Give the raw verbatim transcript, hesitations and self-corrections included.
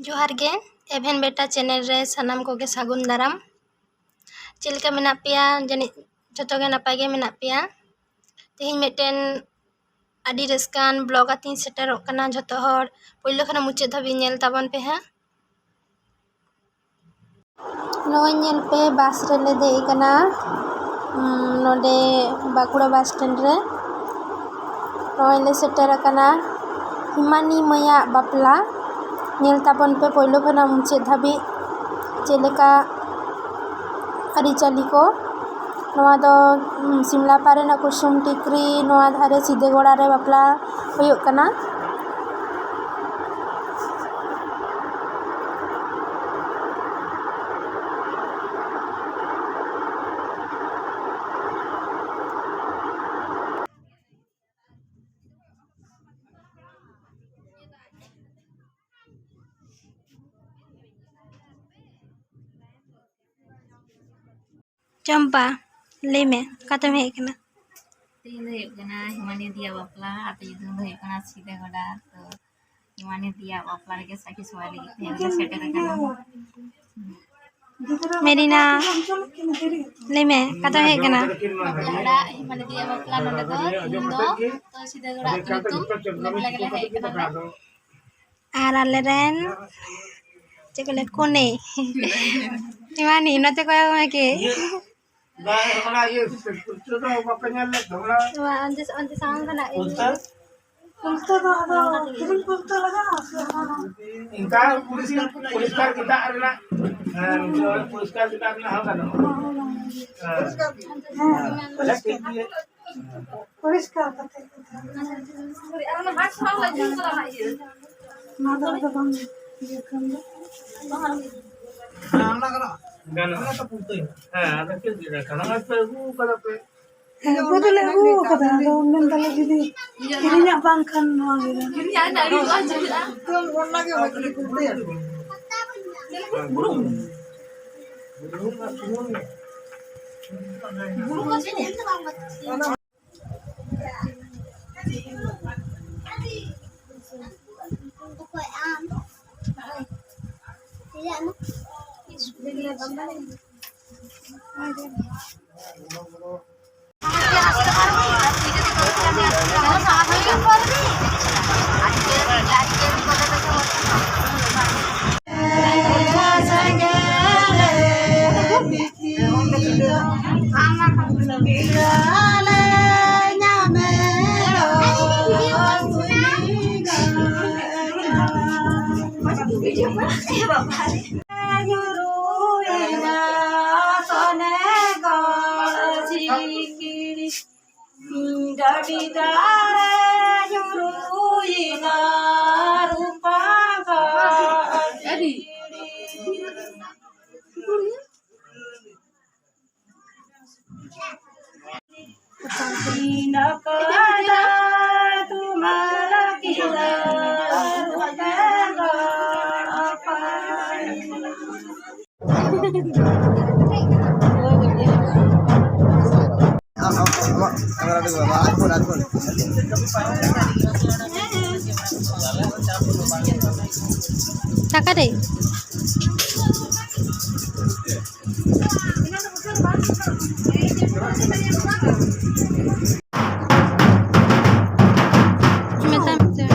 ᱡᱚᱦᱟᱨ ᱜᱮ, ᱮᱵᱷᱮᱱ ᱵᱮᱴᱟ ᱪᱮᱱᱮᱞ ᱨᱮ ᱥᱟᱱᱟᱢ ᱠᱚᱜᱮ ᱥᱟᱹᱜᱩᱱ ᱫᱟᱨᱟᱢ᱾ ᱪᱮᱫ ᱞᱮᱠᱟ ᱢᱮᱱᱟᱜ ᱯᱮᱭᱟ? ᱡᱟᱹᱱᱤᱡ ᱡᱚᱛᱚ ᱜᱮ ᱱᱟᱯᱟᱭ ᱜᱮ ᱢᱮᱱᱟᱜ ᱯᱮᱭᱟ᱾ ᱛᱮᱦᱮᱧ ᱢᱤᱫᱴᱮᱱ ᱟᱹᱰᱤ ᱨᱟᱹᱥᱠᱟᱹᱣᱟᱱ ᱵᱞᱚᱜ ᱟᱛᱮᱧ ᱥᱮᱴᱮᱨᱚᱜ ᱠᱟᱱᱟ᱾ ᱡᱷᱚᱛᱚ ᱦᱚᱲ ᱯᱳᱭᱞᱳ ᱠᱷᱚᱱᱟᱜ ᱢᱩᱪᱟᱹᱫ ᱫᱷᱟᱹᱵᱤᱡ ᱧᱮᱞ ᱛᱟᱵᱚᱱ ᱯᱮ ᱦᱟᱸᱜ᱾ ᱱᱚᱜᱼᱚᱭ ᱧᱮᱞ ᱯᱮ, ᱵᱟᱥ ᱨᱮᱞᱮ ᱫᱮᱡ ᱟᱠᱟᱱᱟ᱾ ᱩᱸ, ᱱᱚᱰᱮ ᱵᱟᱸᱠᱩᱲᱟ ᱵᱟᱥ ᱥᱴᱮᱱᱰ ᱨᱮ ᱱᱚᱜᱼᱚᱭ ᱞᱮ ᱥᱮᱴᱮᱨ ᱟᱠᱟᱱᱟ᱾ ᱦᱤᱢᱟᱱᱤ ᱢᱟᱹᱭᱟᱜ ᱵᱟᱯᱞᱟ᱾ ᱧᱮᱞ ᱛᱟᱵᱚᱱ ᱯᱮ ᱯᱳᱭᱞᱳ ᱠᱷᱚᱱᱟᱜ ᱢᱩᱪᱟᱹᱫ ᱫᱷᱟᱹᱵᱤᱡ ᱪᱮᱫ ᱞᱮᱠᱟ ᱟᱹᱨᱤᱪᱟᱹᱞᱤ ᱠᱚ᱾ ᱱᱚᱣᱟ ᱫᱚ, ᱩᱸ, ᱥᱤᱢᱞᱟᱯᱟᱲ ᱨᱮᱱᱟᱜ ᱠᱩᱥᱩᱢ ᱴᱤᱠᱨᱤ, ᱱᱚᱣᱟ ᱫᱷᱟᱨᱮ ᱥᱤᱫᱟᱹ ᱜᱚᱲᱟ ᱨᱮ ᱵᱟᱯᱞᱟ ᱦᱩᱭᱩᱜ ᱠᱟᱱᱟ᱾ ᱪᱚᱢᱯᱟ, ᱞᱟᱹᱭ ᱢᱮ, ᱚᱠᱟᱛᱮᱢ ᱦᱮᱡ ᱟᱠᱟᱱᱟ? ᱛᱮᱦᱮᱧ ᱫᱚ ᱦᱩᱭᱩᱜ ᱠᱟᱱᱟ ᱦᱤᱢᱟᱱᱤ ᱫᱤᱭᱟ ᱵᱟᱯᱞᱟ, ᱟᱹᱛᱩ ᱧᱩᱛᱩᱢ ᱫᱚ ᱦᱩᱭᱩᱜ ᱠᱟᱱᱟ ᱥᱤᱫᱟᱹ ᱜᱚᱰᱟ᱾ ᱛᱚ ᱦᱤᱢᱟᱱᱤ ᱫᱤᱭᱟ ᱵᱟᱯᱞᱟ ᱨᱮᱜᱮ ᱥᱟᱹᱠᱷᱤ ᱥᱚᱵᱷᱟ ᱞᱟᱹᱜᱤᱫ ᱛᱮᱦᱮᱧ ᱞᱮ ᱥᱮᱴᱮᱨ ᱟᱠᱟᱱᱟ᱾ ᱢᱮᱨᱤᱱᱟ, ᱞᱟᱹᱭ ᱢᱮ, ᱚᱠᱟᱛᱮᱢ ᱦᱮᱡ ᱟᱠᱟᱱᱟ? ᱵᱟᱯᱞᱟ ᱚᱲᱟᱜ ᱦᱤᱢᱟᱱᱤ ᱫᱤᱭᱟ ᱵᱟᱯᱞᱟ ᱱᱚᱰᱮ ᱫᱚ ᱛᱮᱦᱮᱧ ᱫᱚ, ᱛᱚ ᱥᱤᱫᱟᱹ ᱜᱚᱰᱟ ᱟᱹᱛᱩ ᱧᱩᱛᱩᱢ, ᱤᱱᱟᱹ ᱵᱚᱞᱮ ᱜᱮᱞᱮ ᱦᱮᱡ ᱟᱠᱟᱱᱟ ᱞᱮ᱾ ᱟᱨ ᱟᱞᱮᱨᱮᱱ ᱪᱮᱫ ᱠᱚ ᱞᱟᱹᱭᱟ, ᱠᱚᱱᱮ᱾ ᱦᱤᱢᱟᱱᱤ, ᱱᱚᱛᱮ ᱠᱚᱭᱚᱜ ᱢᱮ ᱠᱤ᱾ ᱵᱟ, ᱚᱱᱟ ᱤᱭᱟᱹ, ᱯᱩᱥᱴᱟᱹ ᱫᱚ ᱵᱟᱯᱮ ᱧᱮᱞ ᱞᱮᱫ ᱫᱚ, ᱚᱱᱟ ᱱᱚᱣᱟ ᱚᱱᱛᱮ, ᱚᱱᱛᱮ ᱥᱟᱢᱟᱝ ᱠᱷᱚᱱᱟᱜ ᱤᱧ ᱩᱞᱴᱟᱹ ᱫᱚ ᱟᱫᱚ ᱠᱤᱨᱤᱧ ᱩᱞᱴᱟᱹ ᱞᱟᱜᱟᱜᱼᱟ ᱥᱮ ᱚᱱᱟ ᱫᱚ? ᱤᱱᱠᱟ ᱯᱚᱨᱤᱥᱠᱟᱨ, ᱯᱚᱨᱤᱥᱠᱟᱨ ᱜᱮ ᱫᱟᱜ ᱨᱮᱱᱟᱜ, ᱦᱮᱸ, ᱯᱚᱨᱤᱥᱠᱟᱨ ᱜᱮ ᱫᱟᱜ ᱨᱮᱱᱟᱜ ᱦᱚᱸ ᱜᱟᱱᱚᱜᱼᱟ᱾ ᱦᱮᱸ᱾ ᱯᱚᱨᱤᱥᱠᱟᱨ ᱜᱮ᱾ ᱦᱮᱸ, ᱯᱚᱨᱤᱥᱠᱟᱨ ᱜᱮ᱾ ᱯᱚᱨᱤᱥᱠᱟᱨ ᱠᱟᱛᱮ ᱠᱚ ᱫᱚᱦᱚᱭᱟ᱾ ᱚᱱᱟ ᱫᱚ ᱟᱫᱚ ᱵᱟᱝ ᱤᱭᱟᱹ ᱠᱟᱱ ᱫᱚ᱾ ᱜᱟᱱᱚᱜᱼᱟ᱾ ᱦᱮᱸ, ᱟᱫᱚ ᱪᱮᱫ ᱪᱤᱠᱟᱹ ᱠᱟᱱᱟ? ᱱᱚᱜᱼᱚᱭ ᱯᱮ ᱟᱹᱜᱩ ᱠᱟᱫᱟ ᱯᱮ᱾ ᱦᱮᱸ, ᱟᱹᱜᱩ ᱫᱚᱞᱮ ᱟᱹᱜᱩ ᱠᱟᱫᱟ, ᱟᱫᱚ ᱢᱮᱱ ᱫᱟᱞᱮ ᱡᱩᱫᱤ ᱠᱤᱨᱤᱧᱟᱜ ᱵᱟᱝ ᱠᱷᱟᱱ ᱱᱚᱣᱟ ᱜᱮ ᱜᱟᱱᱚᱜᱼᱟ᱾ ᱛᱚ, ᱚᱱᱟ ᱜᱮ ᱵᱷᱟᱜᱤ ᱠᱚ ᱞᱟᱹᱭᱟ᱾ ᱵᱩᱞᱩᱝ ᱟᱨ ᱥᱩᱱᱩᱢ᱾ ᱵᱩᱞᱩᱝ ᱟᱨ ᱥᱩᱱᱩᱢ᱾ ᱚᱠᱚᱭ ᱟᱢ? ᱧᱩᱨᱩᱭᱮᱱᱟ ᱥᱚᱱᱮᱜᱚᱲ ᱡᱷᱤᱠᱲᱤ, ᱰᱟᱹᱰᱤ ᱫᱟᱜ ᱨᱮ ᱧᱩᱨᱩᱭᱮᱱᱟ ᱨᱩᱯᱟᱹ ᱜᱚᱲ ᱡᱷᱤᱠᱲᱤ᱾ ᱴᱟᱠᱟ ᱨᱮ᱾ ᱢᱮᱛᱟᱢ ᱥᱮ᱾